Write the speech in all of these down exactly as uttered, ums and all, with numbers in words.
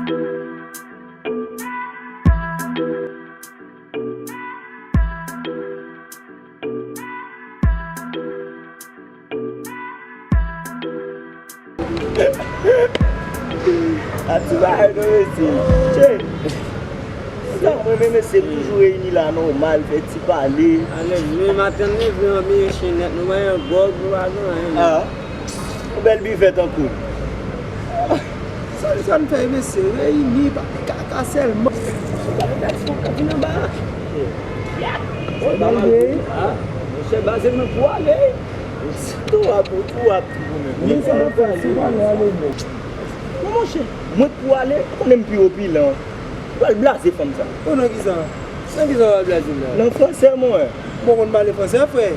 A ti bagay non mesye. Che. Sa mwen menm mesye m toujou reyini la nòmal, fè ti pale. Alèz, men maten leve anmeye chen nèt, nou pa gen gwòg, nou pa gen anyen. Ah. Yon bèl bifè tankou. Sa, sa n fè mesye, reyini, pale kaka sèlman. Gade dat fò k ap vin anba. Monchè, baze mwen pou ale. Tou ap, tou ap. Men sa w ap fè, se pale ale men. Non, monchè, mwen pou ale, konnen m pi opilan. Ou pral blaze fanm sa. Oh, nan kisa? Nan kisa w ap blaze m la? Nan fransè, mwen. Bon, konn pale fransè, frè?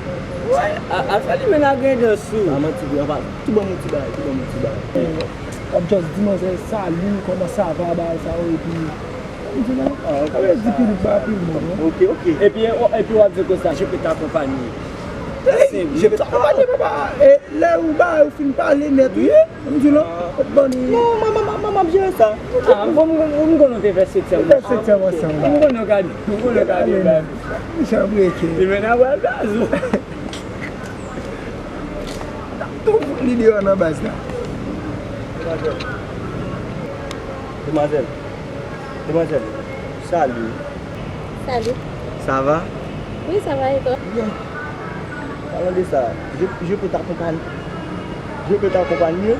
Wè, a, a fè li men a gen dan sou. Pa manti, vre, pa, tou ban m yon ti bagay, tou ban m yon ti bagay. W ap just di manzè, "Salut, comment ça va?" bagay sa yo, epi, m di, "Non, ah, ok, sa yo di pil pa pil, non." Ok, ok. Epi, epi w ap di konsa, "Je peux t'accompagner." Senp. Je peux t'accompagner, papa. E lè ou ba, ou fin pale nèt, wi. M di non, pot bòn li. Non, mwen, mwen, mwen, mwen ap jere sa. Ah, bon, m, m, m konn nou te fè setyèm. Fè setyèm ansanm. M konn nou ka di, m konn nou ka di, men. Misye ap rete. Li men nan bwè gaz. Tou fout li deyò nan baz la. Demwazèl. Demwazèl. Salut. Salut. Ça va? Oui, ça va et toi? Bien. Parlant de ça, je, je peux t'accompagner. Je peux t'accompagner?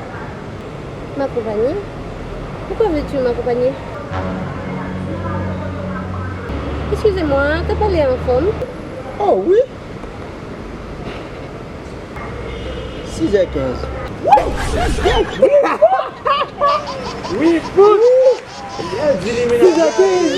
M'accompagner? Pourquoi veux-tu m'accompagner? Excusez-moi, t'as pas l'air en forme? Oh oui! Sizè kenz. Wi, fout! Sizè kenz.